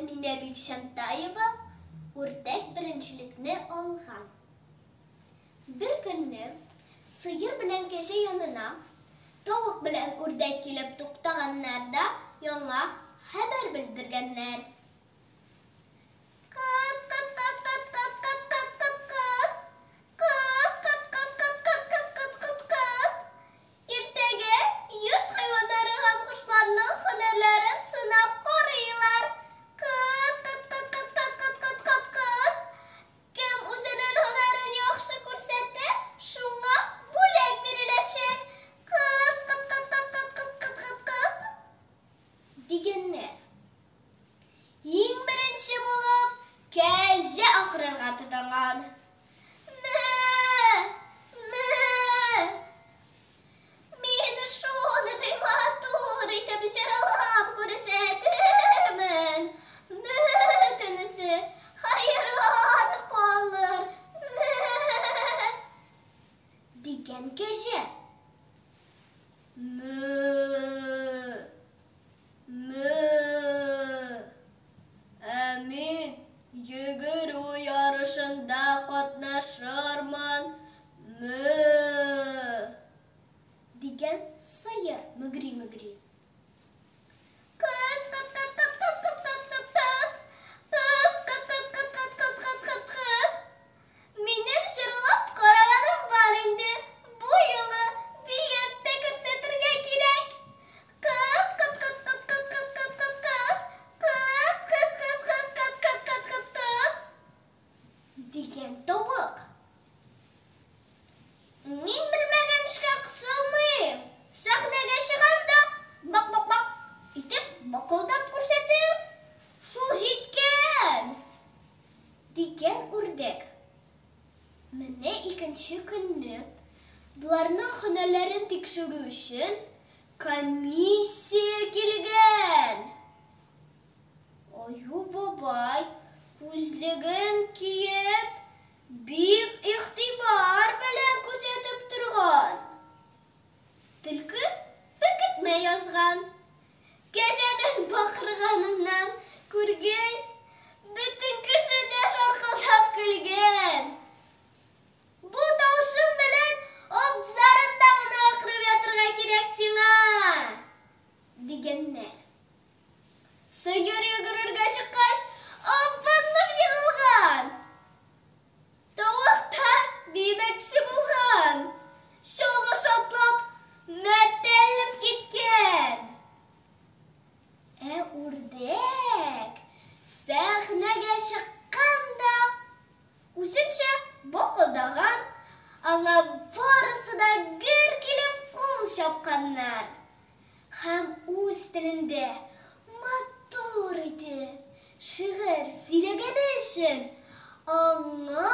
Әминә Бикчәнтаева үрдәк беренчелекне алган. Бер көнне сыер белән кәҗә янына тавык белән үрдәк килеп туктаганнар да яңа хәбәр белдергәннәр. Кыт, кыт, кыт, кыт, кыт, кыт, кыт, кыт, кыт. Кыт, кыт, кыт, кыт, кыт, кыт, кыт, кыт, кыт. Иртәгә йорт хайваннары һәм кошларның һөнәрләрен сынап карыйлар. Кыт, кыт, кыт, кыт, кыт, кыт, кыт, кыт, кыт. Кем үзенең һөнәрен яхшы күрсәтә, шуңа бүләк биреләчәк. Кыт, кыт, кыт, кыт, кыт, кыт, кыт, кыт, кыт. Дигәннәр. Иң беренче булып кәҗә акырырга тотынган. Мә! Мә! Мин шундый матур итеп җырлап күрсәтермен, бөтенесе хәйран калыр. Мә! Дигән кәҗә. Мө! Мө! Ә мин йөгерү ярышында катнашырмын. Мө! Дигән сыер мөгри-мөгри. Кыт, кыт, кыт, кыт, кыт, кыт, кыт, кыт, кыт. Кыт, кыт, кыт, кыт, кыт, кыт, кыт, кыт, кыт. Минем җырлап караганым бар инде, бу юлы биеп тә күрсәтергә кирәк. Кыт, кыт, кыт, кыт, кыт, кыт, кыт, кыт, кыт. Кыт, кыт, кыт, кыт, кыт, кыт, кыт, кыт, кыт. Дигән тавык. Мин белмәгән эшкә кысылмыйм. Сәхнәгә чыгам да, бак-бак-бак итеп бакылдап күрсәтәм. Шул җиткән. Дигән үрдәк. Менә икенче көнне, боларның һөнәрләрен тикшерү өчен, комиссия килгән. Аю бабай, күзлеген киеп, бик игътибар белән күзәтеп торган. Төлке беркетмә язган. Кәҗәнең бакырганыннан күргәч, бөтен кеше дә шаркылдап көлгән. Бу тавышың белән абзарында гына акырып ятырга кирәк сиңа, дигәннәр. Сыер йөгерергә чыккач, абынып егылган. Тавык та биемәкче булган, чалыш атлап, мәтәлеп киткән. Ә үрдәк сәхнәгә чыккан да, үзенчә бакылдаган, аңа барысы да гөр килеп кул чапканнар. Һәм үз телендә матур итеп шигырь сөйләгәне өчен аңа.